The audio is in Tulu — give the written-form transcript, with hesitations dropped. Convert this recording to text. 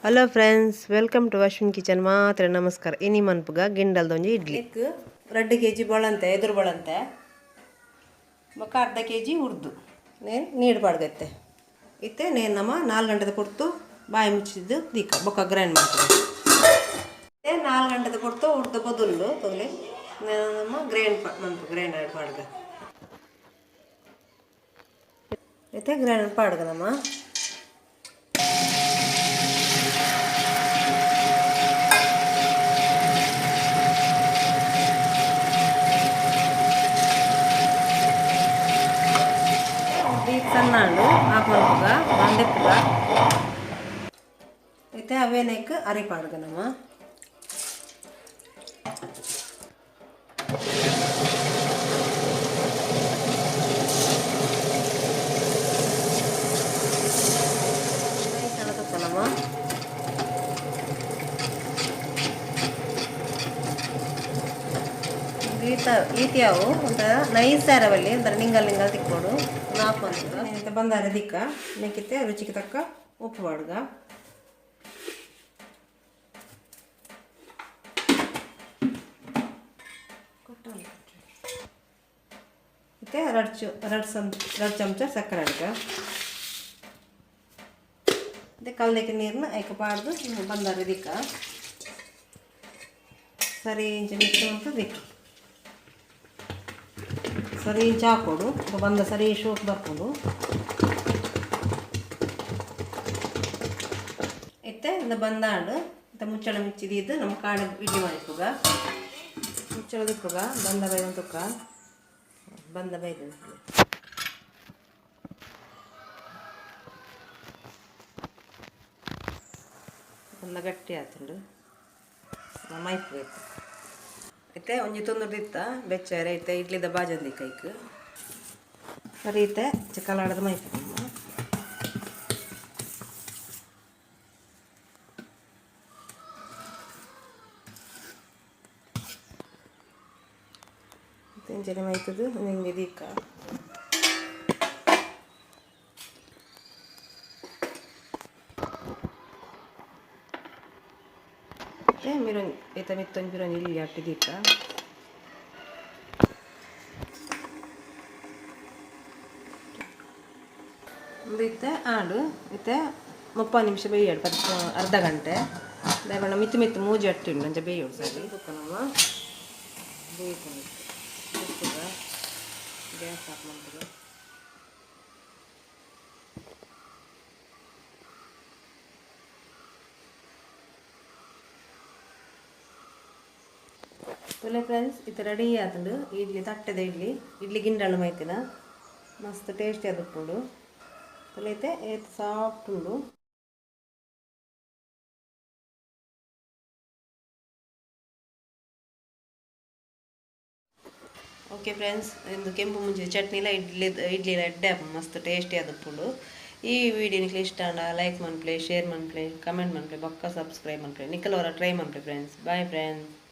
Hello friends, welcome to Ashwin kitchen. ಮಾತ್ರ ನಮಸ್ಕಾರ. ಇನಿ ಮನ್ಪುಗ ಗಿಂಡಲ್ದೊಂಜಿ ಇಡ್ಲಿ. 2 ಕೆಜಿ ಬೊಳಂತೆ, ಎದುರು ಬೊಳಂತೆ, ಬೊಕ್ಕ ಅರ್ಧ ಕೆಜಿ ಉರ್ದು ನೇನು ನೀರು ಪಾಡ್ಗತ್ತೆ. ಇತ್ತೆ ನೇನು ನಮ್ಮ 4 ಗಂಟೆದ ಪೊರ್ತು ಬಾಯಿ ಮುಚ್ಚಿದ್ದು ದೀಕ, ಬೊಕ್ಕ ಗ್ರೈಂಡ್ ಮಾಡ್ತೀವಿ. 4 ಗಂಟೆದ ಪೊರ್ತು ಉರ್ದು ಬೊದುಲ್ಲು ತೊಗಲೆ ನಮ್ಮ ಗ್ರೈಂಡ್ ಮನ್ಪು, ಗ್ರೈಂಡ್ ಪಾಡ್ಗ. ಇತ್ತೆ ಗ್ರೈಂಡ್ ಪಾಡ್ಗ ನಮ್ಮ. ಸಣ್ಣಾಂಡು ಆಪುಗ ಬಂದೆಪ್ಪುಗ. ಇತ್ತೆ ಅವೇನೇಕ್ ಅರಿ ಪಾಡ್ಗ ನಮ್ಮ. ನಮ್ಮ ಈತ ಈತಿಯಾವು ಒಂಥರ ನೈಸ್ ಅರವಲ್ಲಿ, ಒಂಥರ ನಿಂಗಲ್ ನಿಂಗಲ್ ತಿಕ್ಕೋಡು. ನಾಲ್ಕು ಅಂತ ಬಂದಾರ ದಿಕ್ಕ ನೆಕ್ಕಿತ್ತೆ. ರುಚಿಗೆ ತಕ್ಕ ಉಪ್ಪು ಬಾಡ್ಗ. ಮತ್ತು ಎರಡು ಚು ಎರಡು ಸಮ್ 2 ಚಮಚ ಸಕ್ಕರೆ ಅಡ್ಗ. ಮತ್ತು ಕಲ್ದಕ್ಕೆ ನೀರನ್ನ ಐಕ ಪಾಡ್ದು ಬಂದಾರ ದಿಕ್ಕ. ಸರಿ, ಇಂಚ ಮಿಕ್ಸ್ ಅಂತ ದಿಕ್ಕ. ಸರಿ, ಇಂಚ ಹಾಕೋಡು ಬಂದ ಸರಿ ಶೋಕ್ ಬರ್ಕೊಂಡು. ಇತ್ತೆ ಇಂದ ಬಂದಾಂಡು. ಮತ್ತು ಮುಚ್ಚಳ ಮುಚ್ಚಿದ್ದು ನಮ್ಮ ಕಾಡು ಇಡ್ಲಿ ಮಾಡಿಪ್ಪುಗ. ಮುಚ್ಚಳ ದಿಪ್ಪುಗ, ಬಂದ ಬೈದ ತುಕ್ಕ, ಬಂದ ಬೈದ. ಬಂದ ಗಟ್ಟಿ ಆತುಂಡು. ಮೈಪು ಇತ್ತು. ಇತ್ತೆ ಒಂಜಿ ತೊಂದರೆ ಬೆಚ್ಚಾರೆ. ಇತ್ತೆ ಇಡ್ಲಿದ ಬಾಜಂದಿ ಕೈಕ್ ಸರಿ. ಇತ್ತೆ ಚಿಕ್ಕಲಾಡದ ಮೈಪು. ಇಂಚನೆ ಮೈತದು ನಿಂಗೆ ದೀಕ. ಮಿರೊಂಜಿ ಐತ ಮಿತ್ತೊಂಜಿ ಪಿರೊಂಜಿ ಇಲ್ಲಿ ಅಟ್ಟಿ ದೀಕ. ಉಂದು ಇತ್ತೆ ಆಂಡು. ಇತ್ತೆ 30 ನಿಮಿಷ ಬೇಯಡು, ಅರ್ಧ ಗಂಟೆ. ದಾಯೆ ಮಿತ್ತು ಮಿತ್ತು ಮೂಜಿ ಅಟ್ಟಿ ಉಂಡು, ಅಂಚ ಬೇಯೋಡು. ಸರಿ, ಬೊಕ್ಕ ನಮ್ಮ ಬೇಯ್ಕೊಂಡು ಉಪ್ಪುಗ. ಗ್ಯಾಸ್ ಆಫ್ ಮಲ್ಪುಗ. ತುಲೆ ಫ್ರೆಂಡ್ಸ್, ಇದು ರೆಡಿ ಆತುಂಡು ಇಡ್ಲಿ, ತಟ್ಟೆದ ಇಡ್ಲಿ. ಇಡ್ಲಿ ಗಿಂಡಾಳು ಮೈತಿನ ಮಸ್ತ್ ಟೇಸ್ಟಿ ಆದುಪ್ಪುಂಡು. ತುಲೆ, ಇತ್ತೆ ಏತ್ ಸಾಫ್ಟ್ ಉಂಡು. ಓಕೆ ಫ್ರೆಂಡ್ಸ್, ಇಂದು ಕೆಂಪು ಮುಂಚೆ ಚಟ್ನಿಲ ಇಡ್ಲಿ, ಇಡ್ಲಿ ಎಡ್ಡೆ ಮಸ್ತ್ ಟೇಸ್ಟಿ ಆದುಪ್ಪುಂಡು. ಈ ವಿಡಿಯೋ ನಿಕ್ಲೆ ಇಷ್ಟ ಆಂಡ ಲೈಕ್ ಮನ್ಪುಲೆ, ಶೇರ್ ಮನ್ಪುಲೆ, ಕಮೆಂಟ್ ಮನ್ಪುಲೆ, ಬೊಕ್ಕ ಸಬ್ಸ್ಕ್ರೈಬ್ ಮನ್ಪುಲೆ. ನಿಕಲ್ ಟ್ರೈ ಮನ್ಪುಲೆ ಫ್ರೆಂಡ್ಸ್. Bye friends.